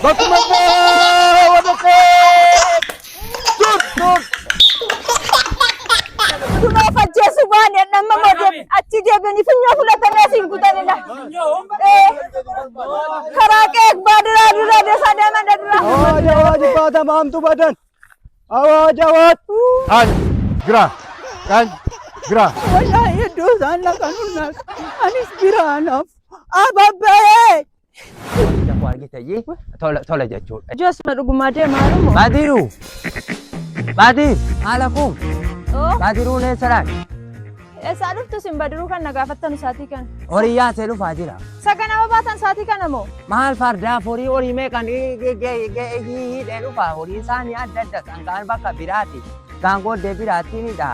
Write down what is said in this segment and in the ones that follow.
Bakkuma wadaqee! Dur dur! Kunoo fajjeessu baane nama moo achi deebi'anii funyoo fudhatanii asiin kutanidha. Karaa qeeq baadiraa dura deesaa deeman dura. Awaaj awaaj baatamaamtu badan! Awaaj awaaj! Qaany gira qaany gira. Wallahi iddoo isaan dhaqan hundaas anis biraa naaf ababba'ee. Ija koo argite iyyii tola tola jechuudha. Ijoo dhugumaa deemaa jiru. Baadiru! Baadir! Haala koo! Oh, Baadiruun eessadhaan? eessaa dhuftu sin badiruu kan na gaafattan saatii kana. Horii yaasee dhufaa jira. Saganama baatan saatii kana moo? Maal fardaaf horii horii meeqan hidhee dhufa horii isaanii adda adda sangaan bakka biraati. Gaangooddee biraattiinidha.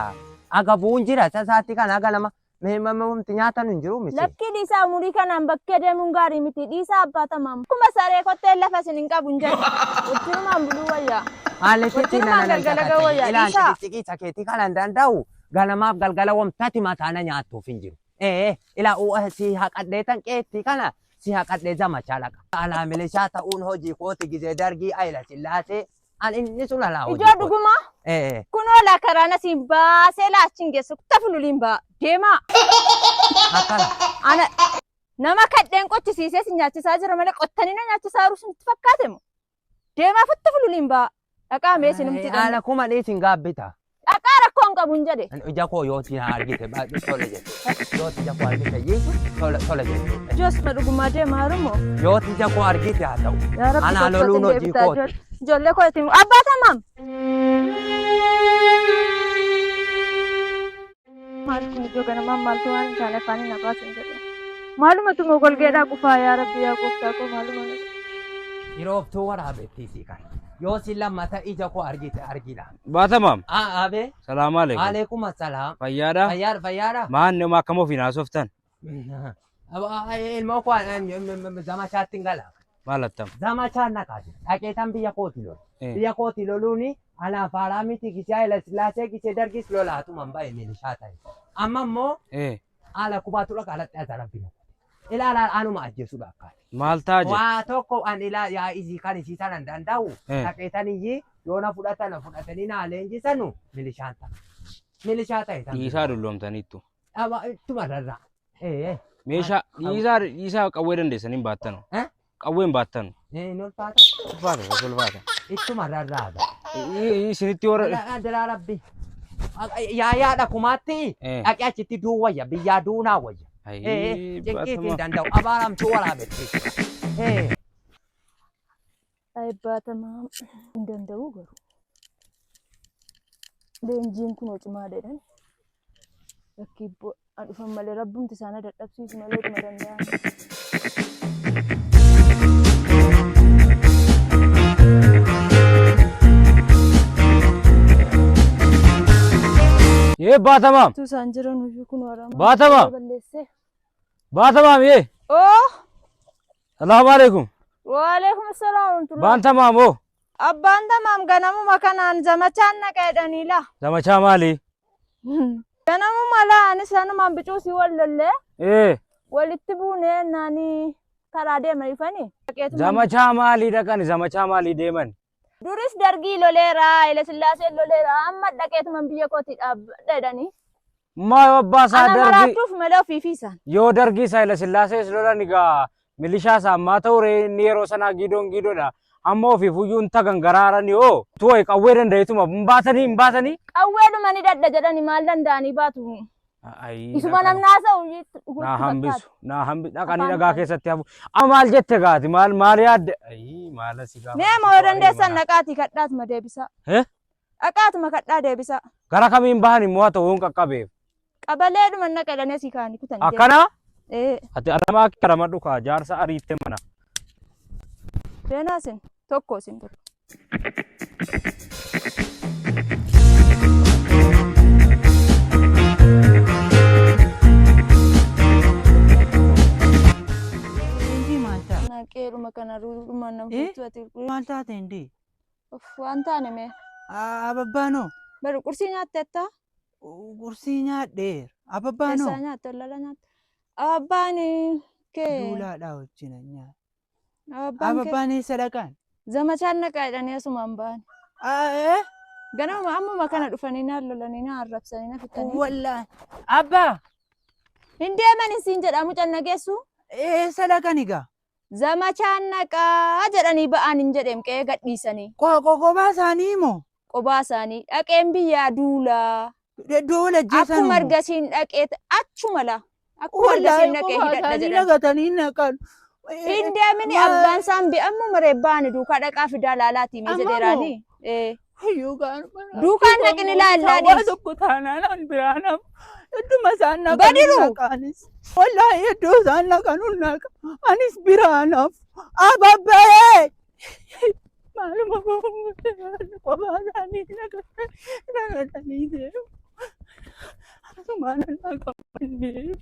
Aga bu'uun jira isa isaatti kan aga nama meemamumti nyaatan hin jiru miti. Lakkii dhiisaa umurii kanaan bakkee deemuun gaarii miti. Dhiisaa abbaa tamaam. Akkuma saree kottee lafa isin hin qabu hin jedhu. Wajjinumaan buluu wayyaa. Haalli sitti Wajjinumaan galgala ga'uu wayyaa. Ilaan Dhiisaa. ciqiciqiisa keetii kan hin danda'u ganamaaf galgala wamtati mataana nyaattuuf hin jiru. Ee ilaa si haqadhee tan qeetti kana si haqadhee zamachaa dhaqa. Alaa milishaa ta'uun hojii kooti gizee dargii Ayila Sillaasee an inni sun alaa hojii Ijoo kooti. dhugumaa. Ee Kunoo laa karaan asiin baasee laa achiin geessu kutta fululiin ba'a. Deemaa. Akkana. Ana nama kadheen qochisiisee si nyaachisaa jira malee qottanii na nyaachisaa jiru sinitti fakkaate moo? Deemaa futta fululiin ba'a. Dhaqaa mee isinumti dhanna. Haala kuma dhiisin gaabbita. Dhaqaa rakkoo hin qabu hin jedhe. Ija koo yoo si argite baay'ee tola jechuudha. Yoo ija koo argite iyyii tola tola jechuudha. Ijoo asuma dhugumaa deemaa jiru moo? Yoo ija koo argite haa ta'u. Yaa Rabbi Anaa loluun gooftaan hojii deebitaa kooti. ijoollee. Ijoollee koo itti abbaa tamaam. Maal kun ijoo ganamaan maaltu waan hin taane afaaniin na baasan jedhe. Maalumatu moo golgeedhaa qufaa yaa Rabbi yaa gooftaa koo maaluma na. Yerooftuu waraabettii sii kana. Yoo si lammata ija koo argite argina. Baatamaam. Abee. Salaamu alaikum. Alaikum assalaam. Fayyaadha. Fayyaadha fayyaadha. Maan nama akkam ofiin haasoftan? Ilmoo koo zamachaatti hin gala. Maal attam? Zamachaan naqaa jira. Dhaqeetan biyya kooti lolu. Biyya kooti loluuni anaaf haaraa miti gisee Haayila Sillaasee gisee dargis lolaatuma hin bahe milishaa ta'e. Amma immoo haala kubaatu dhaqa alatti as rabbi. Ilaalaa anuma ajjeesuudha akkaati. Maal ta'a jedhe? Waa tokko an ilaa yaa isii kan isii sana hin danda'u. Dhaqeetan iyyii yoo na fudhatan na fudhatanii naa leenjisanu milishaan ta'a. Milishaa ta'e tan. Dhiisaa dulloomtaniittu. Dhaba ittuma rarra'a. Ee. Meeshaa dhiisaa dhiisaa qawwee dandeessanii hin baattanu. Eh? Qawwee hin baattanu. Ee hin ulfaata. Ulfaata isa ulfaata. Ittuma rarra'a. Isinitti warra. Adiraa rabbi. Yaa yaadha kumaatti dhaqee achitti duu wayya biyyaa duunaa wayya. Ee cinqiitiin hin danda'u abaaramtuu waraabetti. Ee. Abbaa hin danda'u garuu. Leenjiin kun cimaa jedhan. Lakkii dhufan malee rabbumti isaan dadhabsiisu malee dhuma danda'an. Yee baatamaam. Tu isaan jiran hojii kun waraabaa. Baatamaam. Balleessee. Baatamaam yee. Oh! Salaamu alaikum. Waalaikum salaam warahmatullahi. Baantamaam hoo. Abbaan tamaam ganamuma kanaan zamachaan naqa jedhanii laa. Zamachaa maali? Ganamuma laa anis sanumaan bicuu si wal lollee Ee. walitti buunee naanii karaa deema ifani. Zamachaa maalii dhaqani? Zamachaa maalii deeman? Duris dargii loleera, Haile Sillaaseen loleera, amma dhaqeetuman biyya kootii dhaabbadha jedhanii. Maa yoo abbaa isaa Ana dargii maraattuuf malee ofii fi isaan. Yoo dargii isaa Haile Sillaasees lolan egaa milishaa isaa ammaa ta'u ree inni yeroo sanaa giidoon giidoodha. Amma ofiif iyyuu hin tagan garaarani hoo. Tuwai qawwee danda'etuma hin baatanii hin baatanii. Qawweedhuma ni dadha jedhanii maal danda'anii baatu. Isuma namni haasa'u Naa hambisu naa hambisu dhaqanii dhagaa keessatti hafu. Amma maal jette gaati maal maal yaadde? Ayii maal asii gaafa. Mee moo dandeessan dhaqaatii kadhaatuma deebisaa. Eh? Dhaqaatuma kadhaa deebisaa. Gara kamiin bahan immoo haa ta'u yoon qaqqabeef. Qabaleedhuma naqa jedhanii asii kaanii kutan. Akkana? Ee. Ati adamaa kee ramadhu kaa jaarsa ariitte mana. Seenaa isin tokko isin tokko. Indii maal taate? Naqeedhuma kana ruudhuma nama Eh? furtuu ati. Maal taate indii? Uff, waan taane mee. Ababbaanoo. Bari qursii nyaatte attaa? Qursii nyaadheera. Ababbaanoo. Eessaa nyaatte? Ollala nyaatte. Abbaan kee. Duulaadhaa wajjin nyaadhe. Ababbaan kee Ababbaan eessa dhaqan? zamachaan naqaa jedhanii asumaan ba'an. Ee Ganama ammuma kana dhufanii na lolanii na arrabsanii na fixanii. wallaahi. Abbaa Hin deeman isiin jedhaa mucaan nageessu. eessa dhaqan egaa? Zamachaan naqaa jedhanii ba'an hin jedheem qe'ee gadhiisanii. Qophaa isaanii moo? Qophaa isaanii dhaqeen biyyaa duulaa. Duula ajjeesan Akkuma argasiin dhaqee achuma la. Akkuma argasiin dhaqee Wallaahi hidhadha qophaa isaanii jedhan. dhaqatanii naqan. Hin deemini abbaan isaan bi'amuma reebbaani duukaa dhaqaa fidaa laalaatii mee Amma jedheeraani. Ee. Hayyuu gaanuma. Duukaan dhaqini laallaa Waa dhiisi. tokko taanaan an biraa nafu. Hedduma isaan naqan Badiru. naqanis. Wallaahi iddoo isaan naqan naqa. Anis biraa nafu. Ababbee! Maaluma kophaa isaanii naqatanii deemu. Asumaan naqamu.